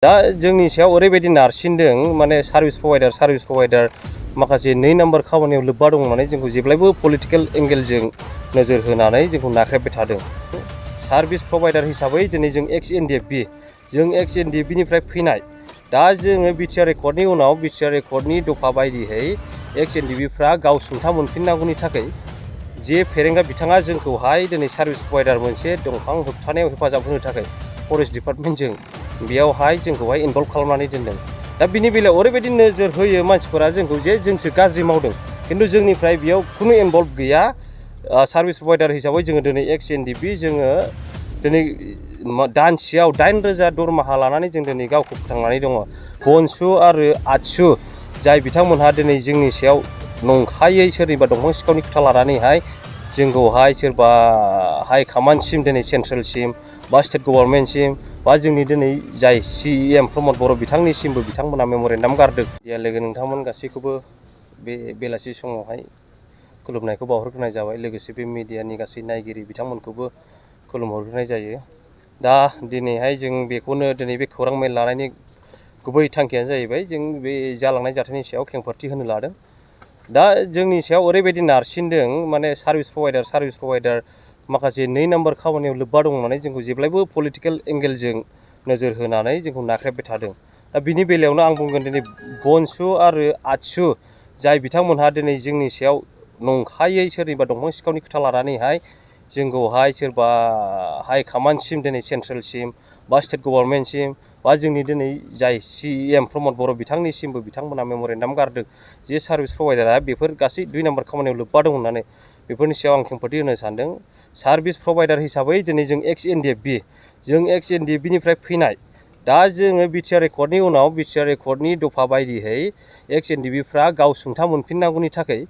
दा जोंनि सायाव ओरैबायदि नारसिनदों माने सार्भिस प्रभाइडार माखासे 2 नाम्बार खामानियाव लोब्बा दं होननानै जोंखौ जेब्लायबो पलिटिकेल एंगेलजों नोजोर होनानै जोंखौ नाख्रेबबाय थादों। सार्भिस प्रभाइडार हिसाबै दिनै जों एक्स एनडिएफबि निफ्राय फैनाय दा जोङो बिटिआर रेकर्डनि उनाव बिटिआर रेकर्डनि दफा बायदियै एक्स एनडिएफबिफ्रा गावसुंथा मोनफिननांगौनि थाखाय जे फेरेंगा बिथाङा जोंखौहाय दिनै सार्भिस प्रभाइडार मोनसे दंफां होबथानायाव हेफाजाब होनो थाखाय फरेस्ट डिपार्टमेन्टजों बेयावहाय जोंखौहाय इनभल्व खालामनानै दोनदों। दा बिनि बेलायाव ओरैबायदि नोजोर होयो मानसिफोरा जोंखौ जे जोंसो गाज्रि मावदों, खिन्थु जोंनिफ्राय बेयाव खुनु इनभल्व गैया। सार्भिस प्रभाइडार हिसाबै जोङो दिनै एक्स एनडिएफबि जोङो दिनै दानसेयाव 8,000 दरमाहा लानानै जों दिनै गावखौ फोथांनानै दङ। बनसु आरो आतसु जाय बिथांमोनहा दिनै जोंनि सायाव नंखायै सोरनिबा दंफां सिखावनि खोथा लानानैहाय जोंखौहाय सोरबा हाइ कमान्डसिम दिनै सेन्ट्रेलसिम बा स्टेट गभर्नमेन्टसिम बा जोंनि दिनै जाय सिएम प्रमद बर' बिथांनिसिमबो बिथांमोना मेम'रेन्डाम गारदों। लोगो नोंथांमोन गासैखौबो बे बेलासि समावहाय खुलुमनायखौ बावहरग्रोनाय जाबाय। लोगोसे बे मिडियानि गासै नायगिरि बिथांमोनखौबो खुलुमहरग्रोनाय जायो। दा दिनैहाय जों बेखौनो दिनै बे खौरां मेल लानायनि गुबै थांखियानो जाहैबाय जों बे जालांनाय जाथायनि सायाव खेंफोरथि होनो लादों। दा जोंनि सायाव ओरैबायदि नारसिनदों माने सार्भिस प्रभाइडार माखासे 2 नाम्बार खामानियाव लोब्बा दं होननानै जोंखौ जेब्लायबो पलिटिकेल एंगेलजों नोजोर होनानै जोंखौ नाख्रेबबाय थादों। दा बिनि बेलायावनो आं बुंगोन दिनै बनसु आरो आतसु जाय बिथांमोनहा दिनै जोंनि सायाव नंखायै सोरनिबा दंफां सिखावनि खोथा लानानैहाय जोंखौहाय सोरबा हाइ कमान्डसिम दिनै सेन्ट्रेलसिम बा स्टेट गभर्नमेन्टसिम बा जोंनि दिनै जाय सिएम प्रमद बर' बिथांनिसिमबो बिथांमोना मेम'रेन्डाम गारदों जे सार्भिस प्रभाइडारा बेफोर गासै 2 नाम्बार खामानियाव लोब्बा दं होननानै बेफोरनि सायाव आं खेंफोरथि होनो सानदों। सार्भिस प्रभाइडार हिसाबै दिनै जों एक्स एनडिएफबि निफ्राय फैनाय दा जोङो बिटिआर रेकर्डनि उनाव बिटिआर रेकर्डनि दफा बायदियै एक्स एनडिएफबिफ्रा गावसुंथा मोनफिननांगौनि थाखाय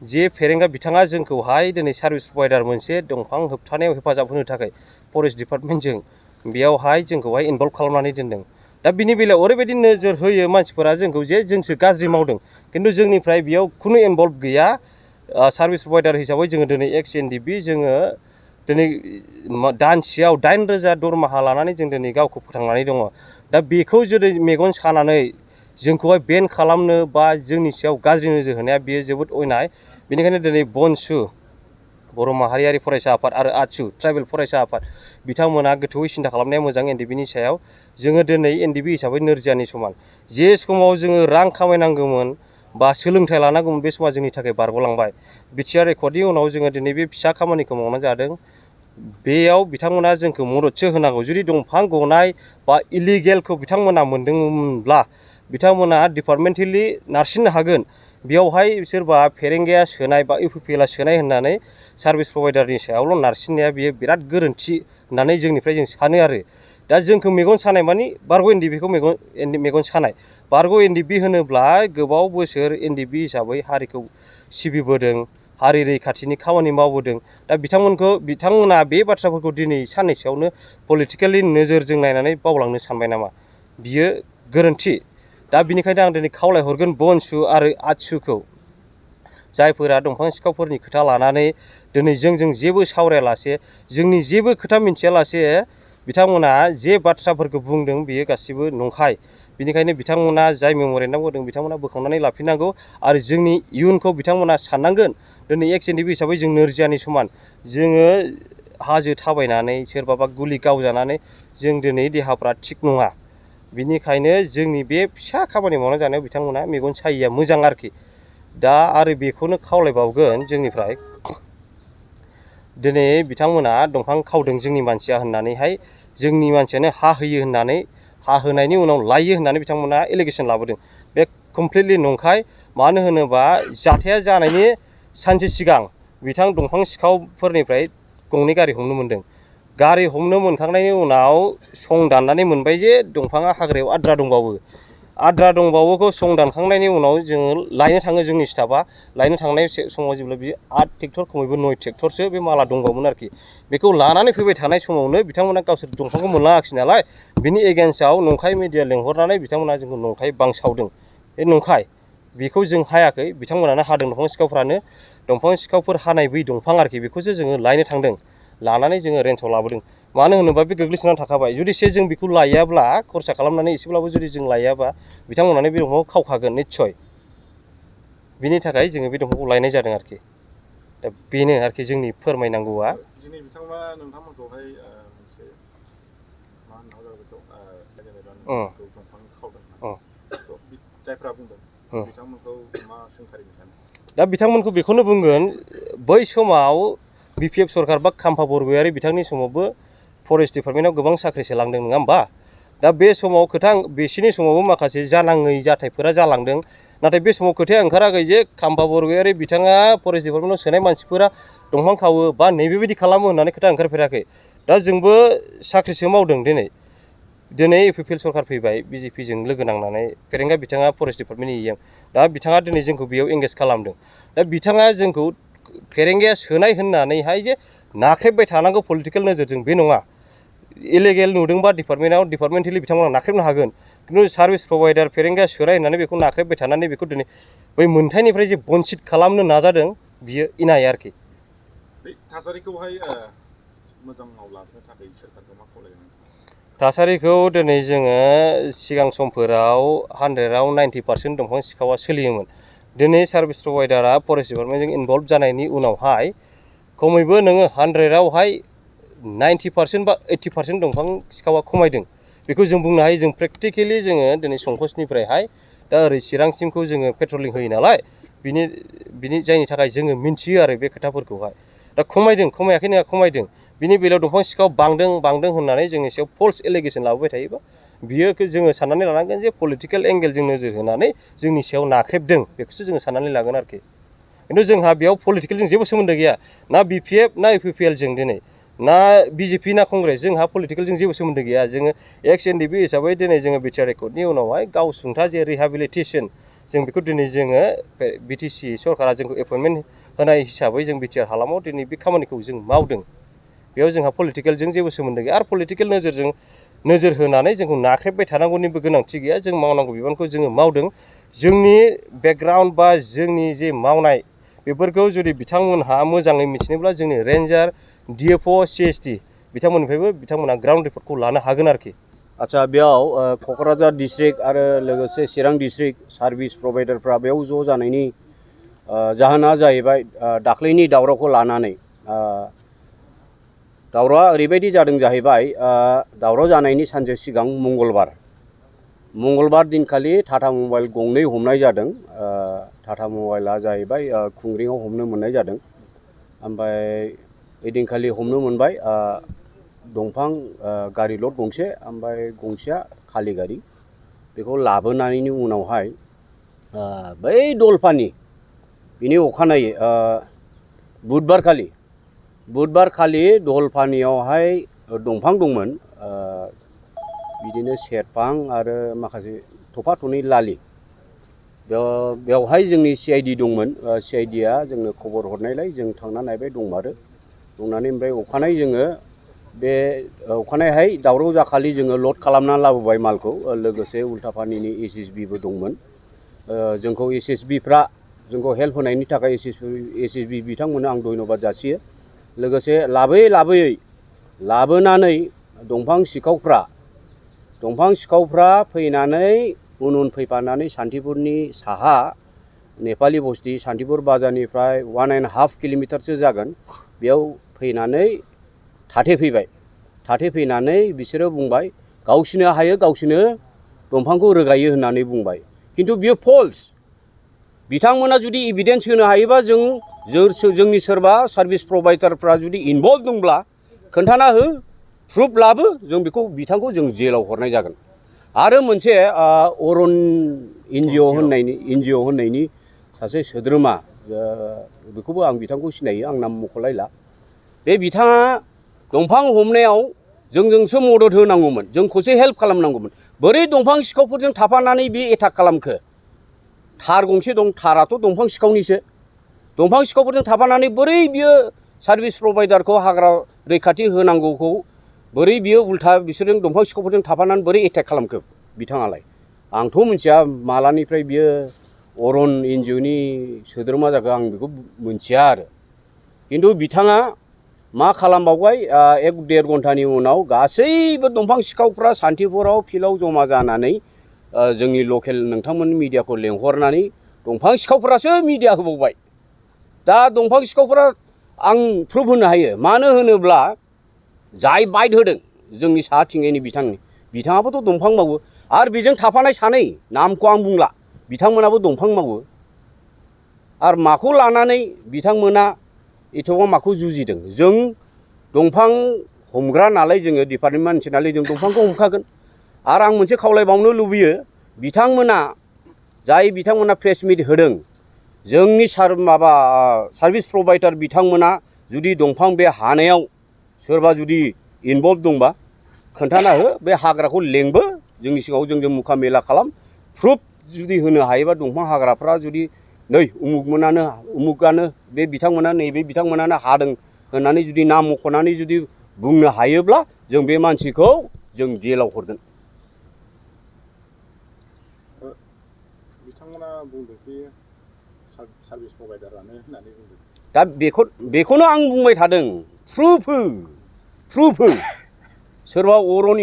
जे फेरेंगा बिथाङा जोंखौहाय दिनै सार्भिस प्रभाइडार मोनसे दंफां होबथानायाव हेफाजाब होनो थाखाय फरेस्ट डिपार्टमेन्टजों बेयावहाय जोंखौहाय इनभल्व खालामनानै दोनदों। दा बिनि बेलायाव ओरैबायदि नोजोर होयो मानसिफोरा जोंखौ जे जोंसो गाज्रि मावदों, खिन्थु जोंनिफ्राय बेयाव खुनु इनभल्व गैया। सार्भिस प्रभाइडार हिसाबै जोङो दिनै एक्स एनडिएफबि जोङो दिनै दानसेयाव 8,000 दरमाहा लानानै जों दिनै गावखौ फोथांनानै दङ। दा बेखौ जुदि मेगन सानानै जोंखौहाय बेन खालामनो बा जोंनि सायाव गाज्रि नोजोर होनाया बेयो जोबोद अयनाय। बेनिखायनो दिनै बनसु बर' माहारियारि फरायसा आफाद आरो आतसु ट्राइबेल फरायसा आफाद बिथांमोना गोथौयै सिन्था खालामनाया मोजां एनडिएफबिनि सायाव। जोङो दिनै एनडिएफबि हिसाबै नोरजियानि समान। जे समाव जोङो रां खामायनांगौमोन बा सोलोंथाइ लानांगौमोन बे समा जोंनि थाखाय बारग'लांबाय। बिटिआर रेकर्डनि उनाव जोङो दिनै बे फिसा खामानिखौ मावनाय जादों। बेयाव बिथांमोना जोंखौ मददसो होनांगौ। जुदि दंफां गनाय बा इलिगेलखौ बिथांमोना मोनदोंमोनब्ला बिथांमोना डिपार्टमेन्टेलि नारसिननो हागोन। बेयावहाय सोरबा फेरेंगाया सोनाय बा इउपिपिएलआ सोनाय होननानै सार्भिस प्रभाइडारनि सायावल' नारसिननाया बियो बिराद गोरोन्थि होननानै जोंनिफ्राय जों सानो आरो। दा जोंखौ मेगन सानाय मानि बारग' एनडिएफबिखौ मेगन सानाय। बारग' एनडिएफबि होनोब्ला गोबाव बोसोर एनडिएफबि हिसाबै हारिखौ सिबिबोदों, हारि रैखाथिनि खामानि मावबोदों। दा बिथांमोना बे बाथ्राफोरखौ दिनै साननैसोआवनो पलिटिकेलि नोजोरजों नायनानै बावलांनो सानबाय नामा? बियो गोरोन्थि। दा बिनिखायनो आं दिनै खावलायहरगोन बनसु आरो आतसुखौ, जायफोरा दंफां सिखावफोरनि खोथा लानानै दिनै जोंजों जेबो सावरायालासे जोंनि जेबो खोथा मिन्थियालासे बिथांमोना जे बाथ्राफोरखौ बुंदों बेयो गासिबो नंखाय। बेनिखायनो बिथांमोना जाय मेम'रेन्डाम होदों बिथांमोना बोखांनानै लाफिननांगौ आरो जोंनि इयुनखौ बिथांमोना साननांगोन। दिनै एक्स एनडिएफबि हिसाबै जों नोरजियानि समान। जोङो हाजो थाबायनानै सोरबाबा गुलि गावजानानै जों दिनै देहाफ्रा थिग नङा। बिनिखायनो जोंनि बे फिसा खामानि मावना जानायाव बिथांमोना मेगन सायिया मोजां आरोखि। दा आरो बेखौनो खावलायबावगोन जोंनिफ्राय, दिनै बिथांमोना दंफां खावदों जोंनि मानसिया होननानैहाय जोंनि मानसियानो हा होयो होननानै हा होनायनि उनाव लायो होननानै बिथांमोना एलिगेसन लाबोदों। बे कमप्लिटलि नंखाय। मानो होनोबा जाथाया जानायनि सानसे सिगां दंफां सिखावफोरनिफ्राय 2 गारि हमनो मोनदों। गारि हमनो मोनखांनायनि उनाव सं दाननानै मोनबाय जे दंफाङा हाग्रायाव आद्रा दंबावोखौ सं दानखांनायनि उनाव जोङो लायनो थाङो। जोंनि स्टाफआ लायनो थांनाय समाव जेब्ला बियो 8 ट्रेक्टर खमैबो 9 ट्रेक्टरसो बे माला दंबावोमोन आरोखि। बेखौ लानानै फैबाय थानाय समावनो बिथांमोना गावसोर दंफांखौ मोनलाङाखिसै नालाय बिनि एगेन्स्टआव नंखाय मिडिया लेंहरनानै बिथांमोना जोंखौ नंखाय बांसावदों। बे नंखाय। बेखौ जों हायाखै, बिथांमोनानो हादों। दंफां सिखावफ्रानो दंफां सिखावफोर हानाय बै दंफां आरोखि बेखौसो जोङो लायनो थांदों। लानानै जोङो रेन्जआव लाबोदों। मानो होनोबा बे गोग्लैसोनानै थाखाबाय जुदिसे जों बेखौ लायाब्ला खरसा खालामनानै एसेब्लाबो जुदि जों लायाबा बिथांमोनानो बे दंफांखौ खावखागोन निस्सय बिनि थाखाय जोङो बे दंफांखौ लायनाय जादों आरोखि दा बेनो आरोखि जोंनि फोरमायनांगौआ दिनै बिथांमोना नोंथांमोनखौहाय मोनसे मा होननांगौ बेखौ जेनेबा नोंथांमोनखौ दंफां खावदों जायफ्रा बुंदों बिथांमोनखौ मा सोंखारिनो सानो दा बिथांमोनखौ बेखौनो बुंगोन बै समाव बिपिएफ सरकार बा खाम्फा बरगयारि बिथांनि समावबो फरेस्ट डिपार्टमेन्टआव गोबां साख्रि सोलांदों नङा होमबा दा बे समाव खोथा बिसोरनि समावबो माखासे जानाङै जाथायफोरा जालांदों नाथाय बे समाव खोथाया ओंखाराखै जे खाम्फा बरगयारि बिथाङा फरेस्ट डिपार्टमेन्टआव सोनाय मानसिफोरा दंफां खावो बा नैबेबायदि खालामो होननानै खोथा ओंखारफेराखै दा जोंबो साख्रिसो मावदों दिनै इउपिपिएल सरकार फैबाय बिजेपिजों लोगो नांनानै फेरेंगा बिथाङा फरेस्ट डिपार्टमेन्टनि इएम दा बिथाङा दिनै जोंखौ बेयाव एंगेज खालामदों दा बिथाङा जोंखौ फेरेंगाया सोनाय होननानैहाय जे नाख्रेबबाय थानांगौ पलिटिकेल नोजोरजों बे नङा इलिगेल नुदोंबा डिपार्टमेन्टेलि बिथांमोना नाख्रेबनो हागोन खिन्थु सार्भिस प्रभाइडार फेरेंगाया सोनाय होननानै बेखौ नाख्रेबबाय थानानै बेखौ दिनै बै मोन्थाइनिफ्राय जे बन्सित खालामनो नाजादों बियो इनाय आरोखि बे थासारिखौहाय मोजाङाव लाबोनो थाखाय सोरखारखौ मा खावलायगोन थासारिखौ दिनै जोङो सिगां समफोराव 100आव 90% दंफां सिखावा सोलियोमोन दिनै सार्भिस प्रभाइडारा फरेस्ट डिपार्टमेन्टजों इनभल्भ जानायनि उनावहाय खमैबो नोङो 100आवहाय 90% बा 80% दंफां सिखावा खमायदों बेखौ जों बुंनो हायो जों प्रेक्टिकेलि जोङो दिनै संकसनिफ्रायहाय दा ओरै चिरांसिमखौ जोङो पेट्रलिं होयो नालाय बिनि जायनि थाखाय जोङो मिन्थियो आरो बे खोथाफोरखौहाय दा खमायाखै नङा खमायदों बिनि बेलायाव दंफां सिखाव बांदों होननानै जोंनि सायाव फल्स एलिगेसन लाबोबाय थायोबा बियो जोङो साननानै लानांगोन जे पलिटिकेल एंगेलजों नोजोर होनानै जोंनि सायाव नाख्रेबदों बेखौसो जोङो साननानै लागोन आरोखि खिन्थु जोंहा बेयाव पलिटिकेलजों जेबो सोमोन्दो गैया ना बिपिएफ ना इउपिपिएलजों दिनै ना बिजेपि ना कंग्रेस जोंहा पलिटिकेलजों जेबो सोमोन्दो गैया जोङो एक्स एनडिपि हिसाबै दिनै जोङो बिटिआर रेकर्डनि उनावहाय गावसुंथा जे रिहेबिलिटेसन जों बेखौ दिनै जोङो बिटिसि सरकारा जोंखौ एपइन्टमेन्ट होनाय हिसाबै जों बिटिआर हालामाव दिनै बे खामानिखौ जों मावदों बेयाव जोंहा पलिटिकेलजों जेबो सोमोन्दो गैया आरो पलिटिकेल नोजोर होनानै जोंखौ नाख्रेबबाय थानांगौनिबो गोनांथि गैया जों मावनांगौ बिबानखौ जोङो मावदों जोंनि बेकग्राउन्ड बा जोंनि जे मावनाय बेफोरखौ जुदि बिथांमोनहा मोजाङै मिथिनोब्ला जोंनि रेन्जार डिएफअ सिएसटि बिथांमोना ग्राउन्ड रिपर्टखौ लानो हागोन आरोखि आच्छा बेयाव क'क्राझार डिस्ट्रिक्ट आरो लोगोसे चिरां डिस्ट्रिक्ट सार्भिस प्रभाइडारफ्रा बेयाव ज' जानायनि जाहोना जाहैबाय दाख्लैनि दावरावखौ लानानै दावरावआ ओरैबायदि जादों जाहैबाय दावराव जानायनि सानसे सिगां मंगलबार दिनखालि टाटा मबाइल गंनै हमनाय जादों टाटा मबाइला जाहैबाय खुंग्रिङाव हमनो मोननाय जादों ओमफ्राय ओइदिनखालि हमनो मोनबाय दंफां गारि लड गंसे ओमफ्राय गंसेया खालि गारि बेखौ लाबोनायनि उनावहाय बै दलपानि बिनि अखानायै बुधबारखालि दलपानियावहाय दंफां दंमोन बिदिनो सेरफां आरो माखासे थफा थनै लालि बेवहाय जोंनि सिआइडि दंमोन सिआइडिया जोंनो खबर हरनायलाय जों थांना नायबाय दंमारो दंनानै ओमफ्राय अखानायै जोङो बे अखानायैहाय दावराव जाखालि जोङो लड खालामना लाबोबाय मालखौ लोगोसे उल्टापानिनि एसएसबिबो दंमोन जोंखौ एसएसबिफ्रा जोंखौ हेल्प होनायनि थाखाय एसएसबि बिथांमोननो आं धन्यबाद जासियो लोगोसे लाबोनानै दंफां सिखावफ्रा फैनानै उन फैफानानै सान्तिपुरनि साहा नेपालि बस्ति सान्तिपुर बाजारनिफ्राय 1.5 किल'मिटारसो जागोन बेयाव फैनानै थाथेफैनानै बिसोरो बुंबाय गावसिनो हायो गावसिनो दंफांखौ रोगायो होननानै बुंबाय खिन्थु बियो फल्स बिथांमोना जुदि एभिडेन्स होनो हायोबा जोंनि सोरबा सार्भिस प्रभाइडारफ्रा जुदि इनभल्भ दंब्ला खोन्थाना हो प्रुफ लाबो जों बेखौ बिथांखौ जों जेलाव हरनाय जागोन आरो मोनसे अरन एनजिअ होननायनि सासे सोद्रोमा बेखौबो आं बिथांखौ सिनायो आं नाम मख'लायला बे बिथाङा दंफां हमनायाव जोंजोंसो मदद होनांगौमोन जोंखौसो हेल्प खालामनांगौमोन बोरै दंफां सिखावफोरजों थाफानानै बे एटाक खालामखो थार गंसे दं थाराथ' दंफां सिखावनिसो दंफां सिखावफोरजों थाफानानै बोरै बियो सार्भिस प्रभाइडारखौ हाग्रा रैखाथि होनांगौखौ बोरै बियो उल्था बिसोरजों दंफां सिखावफोरजों थाफानानै बोरै एटेक खालामखो बिथाङालाय आंथ' मिथिया मालानिफ्राय बियो अरन एनजिअनि सोद्रोमा जाखो आं बेखौ मिथिया आरो खिन्थु बिथाङा मा खालामबावबाय एक देर घन्टानि उनाव गासैबो दंफां सिखावफ्रा सान्थिपुराव फिल्डआव जमा जानानै जोंनि लकेल नोंथांमोननि मिडियाखौ लेंहरनानै दंफां सिखावफोरासो मिडिया होबावबाय। दा दंफां सिखावफोरा आं प्रुफ होनो हायो, मानो होनोब्ला जाय बाइट होदों जोंनि साहाथिंजायनि बिथाङाबोथ' दंफां मावो, आरो बेजों थाफानाय सानै नामखौ आं बुंला, बिथांमोनाबो दंफां मावो। आरो माखौ लानानै बिथांमोना एथ'बां माखौ जुजिदों? जों दंफां हमग्रा नालाय, जोङो डिपार्टमेन्ट मानसि नालाय जों दंफांखौ हमखागोन। आरो आं मोनसे खावलायबावनो लुबैयो, बिथांमोना प्रेस मिट होदों, जोंनि सार्भिस प्रभाइडार बिथांमोना जुदि दंफां बे हानायाव सोरबा जुदि इनभल्भ दंबा खोन्थाना हो, बे हाग्राखौ लेंबो जोंनि सिगाङाव जोंजों मुखा मेला खालाम। प्रुफ जुदि होनो हायोबा दंफां हाग्राफ्रा जुदि नै उमुगानो बे बिथांमोना नैबे बिथांमोनानो हादों होननानै जुदि नाम मख'नानै जुदि बुंनो हायोब्ला जों बे मानसिखौ जों जेलाव हरगोन। बिथांमोना बुंदोंखि सार्भिस प्रभाइडारानो होननानै बुंदों। दा बेखौनो आं बुंबाय थादों, प्रुफ हो। सोरबा अरन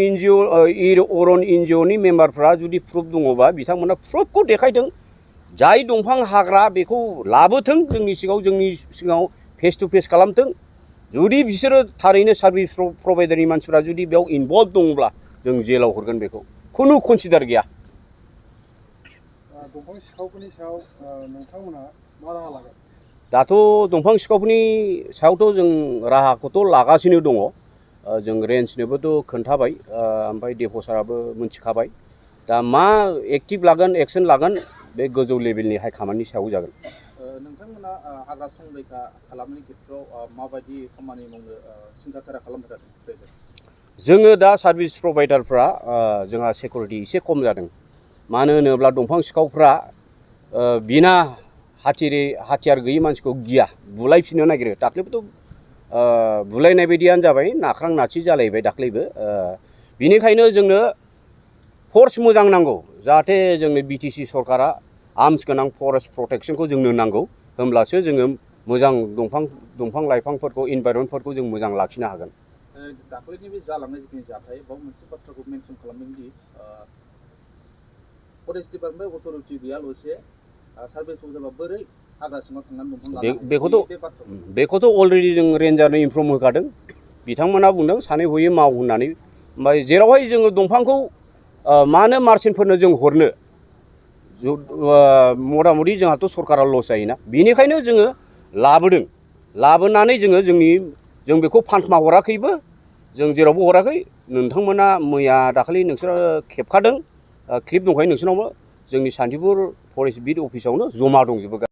एनजिअनि मेम्बारफ्रा जुदि प्रुफ दङबा बिथांमोना प्रुफखौ देखायदों। जाय दंफां हाग्रा बेखौ लाबोथों जोंनि सिगाङाव फेस टु फेस खालामथों। जुदि बिसोरो थारैनो सार्भिस प्रभाइडारनि मानसिफ्रा जुदि बेयाव इनभल्भ दङब्ला जों जेलाव हरगोन, बेखौ खुनु कनसिडार गैया। दंफां सिखावफोरनि सायाव नोंथांमोना मा राहा लागोन? दाथ' दंफां सिखावफोरनि सायावथ' जों राहाखौथ' लागासिनो दङ। जों रेन्जनोबोथ' खोन्थाबाय, ओमफ्राय डेपो साराबो मिथिखाबाय। दा मा एक्सन लागोन बे गोजौ लेभेलनि हाइकमान्डनि सायाव जागोन। नोंथांमोना हाग्रा संरैखा खालामनायनि खेथ्रआव माबायदि खामानि मावनो सिन्थाधारा खालामबाय थादों? जोङो दा सार्भिस प्रभाइडारफ्रा जोंहा सिकिउरिटि एसे खम जादों। मानो होनोब्ला दंफां सिखावफ्रा बिना हाथियार गैयै मानसिखौ गिया, बुलायफिननो नागिरो। दाख्लैबोथ' बुलायनाय बायदियानो जाबाय, नाख्रां नासि जालायबाय दाख्लैबो। बिनिखायनो जोंनो फर्स मोजां नांगौ, जाहाथे जोंनो बिटिसि सरकारा आर्म्स गोनां फरेस्ट प्रटेक्सनखौ जोंनो नांगौ। होमब्लासो जोङो मोजां दंफां लाइफांफोरखौ इनभाइरनमेन्टफोरखौ जों मोजां लाखिनो हागोन। दाख्लैनि बे जालांनाय जिखिनि जाथाय, बाव मोनसे बाथ्राखौ मेनसन खालामदोंदि फरेस्ट डिपार्टमेन्ट अथ'रिटि गैयाल'से सार्भिस प्रभाइडारआ बोरै हाग्रा सिङाव थांनानै दंफां लानो हायो? बेखौथ' अलरेडि जों रेन्जारनो इनफर्म होखादों। बिथांमोना बुंदों सानै हयै माव होननानै। ओमफ्राय जेरावहाय जोङो दंफांखौ मानो मार्चेन्टफोरनो जों हरनो, मथा मथि जोंहाथ' सरकारा लस जायोना। बेनिखायनो जोङो लाबोनानै जों बेखौ फानखोमा हराखैबो, जों जेरावबो हराखै। नोंथांमोना मैया दाखालि नोंसोरो खेबखादों, क्लिप दंखायो नोंसोरनावबो। जोंनि सान्थिपुर फरेस्ट बिट अफिसावनो जमा दंजोबो।